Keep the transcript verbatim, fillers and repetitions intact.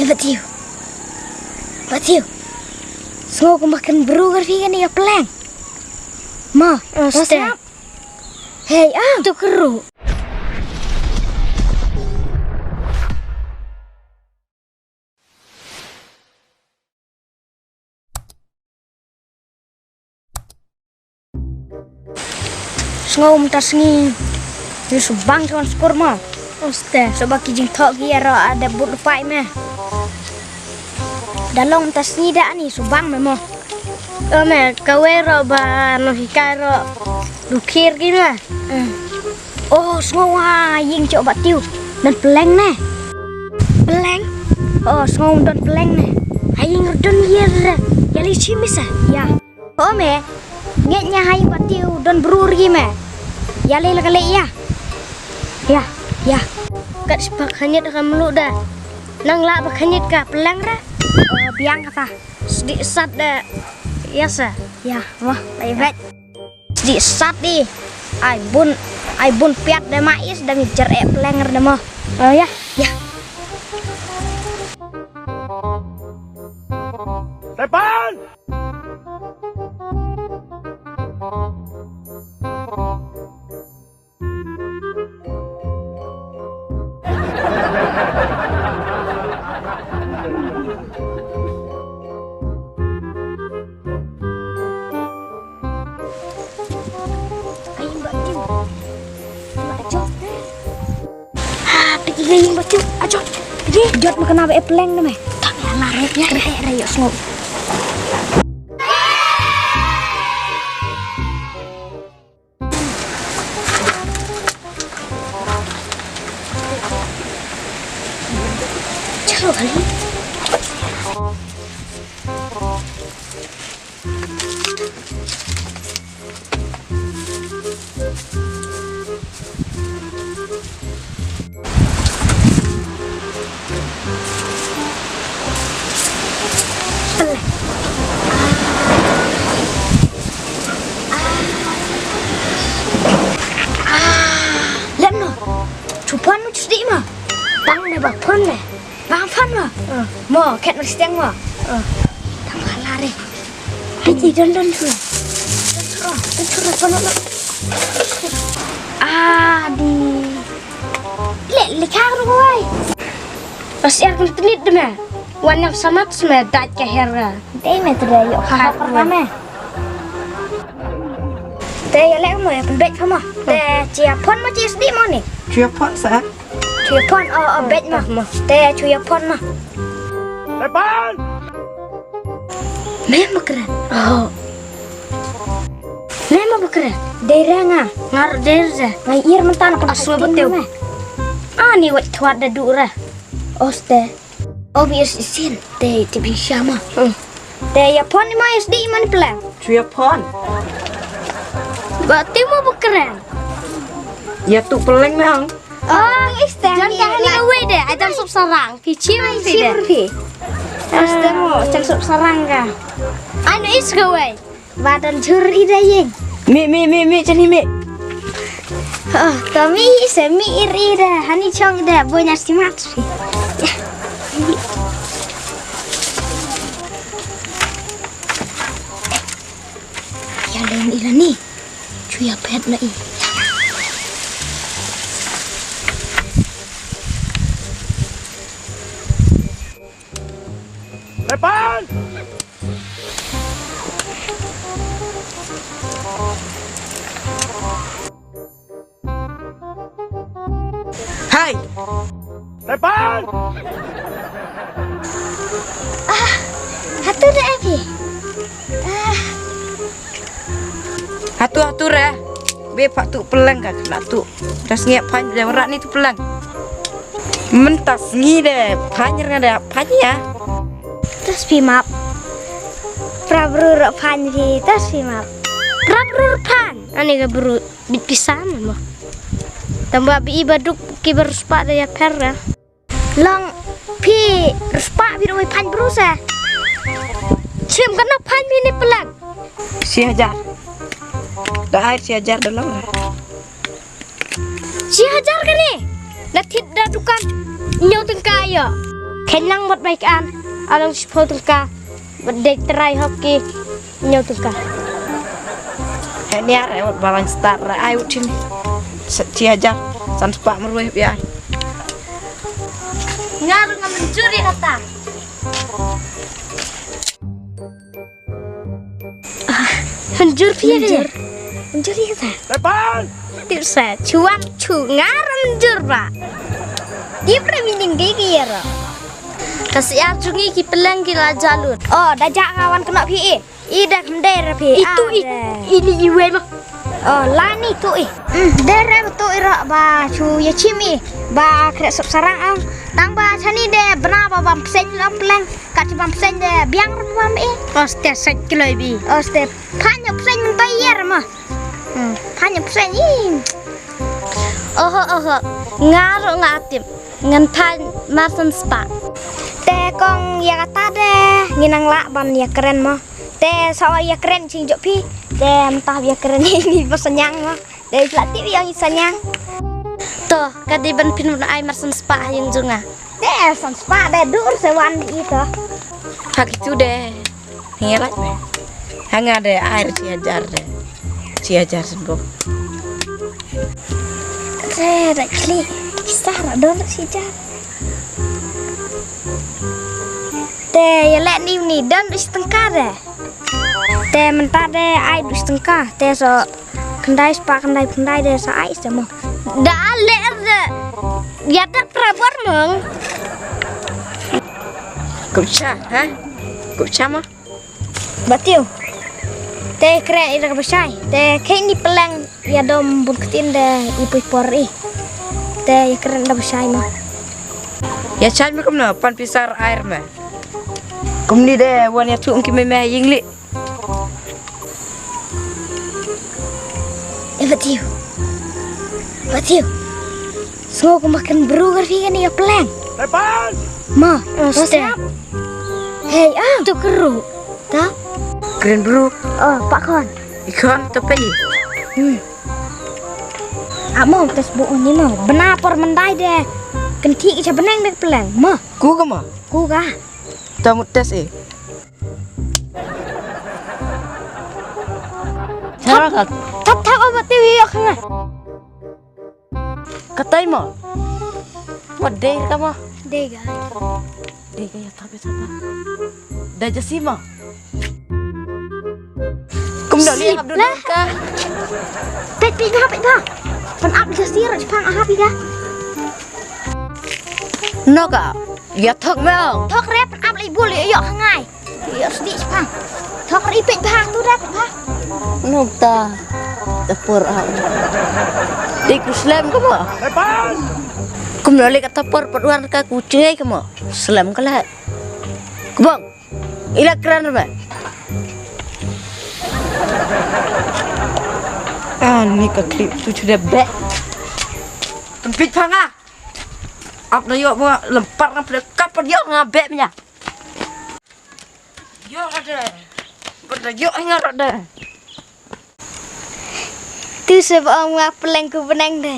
Batiu. Batiu. Sngew kumba kan bru kar phi kane ka pleng. Ma, oh, to step. Snap. Hei, ah, to kru. Sngew mynta sngi. Yu subang chuan skur ma. Oste. Soba ki jingthoh ki ero ada but rupai me. Da long mynta sngi da ani subang me mo. O me, kawei ro ba no hikai ro. Dukhir ki me. Hmm. Oh, sngew ha ïing chok Batiu. Don pleng ne. Pleng? Oh, sngew don pleng ne. Ha ïing don yer. Ïa li chim bisa. Ïa. Oh me. Ngeit nya ha ïing Batiu don bru ri me. Ïa li la kali ïa. Ïa, ïa. Kat spak khanyit kam lu da. Nang la ba khanyit ka pleng ra. Oh, biang kata. Sdi sat da. Ïa sa. Ïa, wah, baik baik. Sdi sat di. Ai bun, ai bun piat da mais da mi jer e pleng da mo. Oh ya, ya. Sepan! Ai, Mbak Tim. Mbak Jot. Ha, piti lagi Mbak Tim. Ajot. Piti. Jot makan apa epleng nama? Tak ya, laret ya. Re, re, yuk, sngop. Chalo kali. Lem no. Chu pon mu chu sdi ma. Tang ne ba pon ne. Ba pon ma. Mo ket ma stiang ma. Tang ba la re. Hai ti don don chu. Don chu. Don chu pon ma. Ah di. Le le ka ru wai. Pas er kun tnit de me. Wan yang samat sme dait ka her. Dei me tu dei yo ha ha me. Te ya lek mo ya pun bek mo. Te chia pon mo chia sdi mo ni. Chia pon sa? Chia pon o o bek mo. Te chia pon mo. Sepan! Me mo kren. Oh. Me mo kren. Dei re nga. Ngar dei re. Ngai ir mentana pun aswa betul. Ani wet tuat da du re. Oste. Obvious isin. Te ti bi shama. Hmm. Te ya pon ni ma ya sdi man plan. Chu ya pon. Ba ti mo bukren. Ya tu peleng nang. Oh, iste. Jan ka ni wei de, ajan sup sarang. Pi chi pi de. Pi. Iste mo, jan sup sarang ka. Anu is ka wei. Badan jur ida yeng. Mi, mi, mi, mi, jani mi. Oh, kami se mi ir ida, hani chong ida, bonya simat. Ya len ida ni. Chuya pet na i. Lepas! Hai. Tepan. Ah, hatu da abi. Ah. Hatu hatu re. Be pak tu peleng ka kena tu. Das ngiak pan de rak ni tu peleng. Mentas ngi de pan nga de pan ya. Tas pi map. Prabru rak pan pi tas pi map. Prabru pan. Ani ka bru. Bit pisa man mo. Tamba bi ba duk ki ba ruspah da ya per ra. Long pi ruspah bi roi pan bru sa. Chim kana pan bi ni pelan. Si hajar. Da air si hajar da long. Si hajar kani. Da thit da dukan. Nyau tengka ya. Khein lang wat bai kan, along shiphew tyngka, wat dei trai hok ki hynñiew tyngka. Hynñiar ai wat balang start ra ai wat chim. Sa chi hajar, san spah marwei bi ai. Nga ruh nga mynjur ïa kata. Mynjur phi ïa kata? Mynjur ïa kata. Tip sa, chuan chu ngar mynjur ba. Tip re mining ge ge ïa ro. Ka syiar jong ngi ki pylleng ki la jah lut. Oh, da jah nga wan kynnoh phi i. I da kham dei re phi. Itu i. Ini i wei ma. Oh, la ni tu i. Hmm, dei re ba tu i ro ba chu ïa chim i. Ba khreh sop sarang ong. Tang ba chani de bna ba bam pseng lom pylleng. Kat bam pseng de biang rum bam i. Oste sek kilo bi. Oste phan ïa pseng mynta ïa ma. Hmm, phan ïa pseng i. Oho oho. Nga ruh nga tip. Ngan phan mar san spah. Te kong ïa kata de ngi nang lah ban ïa kren mo. Te sa ïa kren ching jok phi. Te mynta ïa kren ini ba sanyang mo. Te phi la tip ïa ngi sanyang. To, ka dei ban phin ai mar san spah ha ïing jong nga. Te san spah de dur se wan di to. Ha kitu de. Ngi lait me. Ha nga de ai chi hajar de. Chi hajar sen bo. Te da kli. Kisa ra don chi hajar. Te ïa leh ni ni don du shi tyngka de. Te mynta de ai du shi tyngka. Te so khyndai spah khyndai khyndai de sa ai sa mo. Da leh de. Ïa da prabot mong. Kup cha, ha? Kup cha mo? Ba tiew. Te kren i da ka ba shai. Te khein i pylleng ïa dom bun ktien de i pui por i. Te ïa kren da ba shai mo. Ïa shai mo kumno pan pisa ra ai me. Kumni de wan ïa tu ong ki me me ïing li. Eh, ba tiew. Ba tiew. Sngew kumba kren bru ka phi kane ka pylleng. Mo, oste. Hei, ah, tu kru. Ta? Kren bru. Oh, pa khon. I khon, ta pa i. Hmm. Amo, tas bu ni mo. Bna por mandai de. Kynthih ki cha bneng de pylleng. Mo. Ku ka mo. Ku ka. Ta mut tes e. Thap, thap, thap, thap, ba tiew ïa kha nga. Katai mo. Mo dei ka mo. Dei ka. Dei ka ïa thap ïa thap. Da jasi mo. Kum da li hap dun ka. Pet pet ha pet ha. Pan ap jasi ra chipang ha pet ha. No ka. Ïa thok me ong. Thok re pan ap lai bul ïa ïoh kha ngai. Ïa sdi chipang. Thok re peit bha tu re peit bha. Nokta. Tapor ah. Dei ku slem ka mo. Kum lo le ka tapor pat wan ka ku chngai ka mo. Slem ka la. Kbong. Ila kran re. Ah, ni ka klip tu chuda be. Peit bha nga. Ap na ïoh ba lempar nga pdeng kap ïoh nga beh menya. Ïoh nga de. Ba da ïoh nga ro de. Tu se ba ong nga peleng ku beneng de.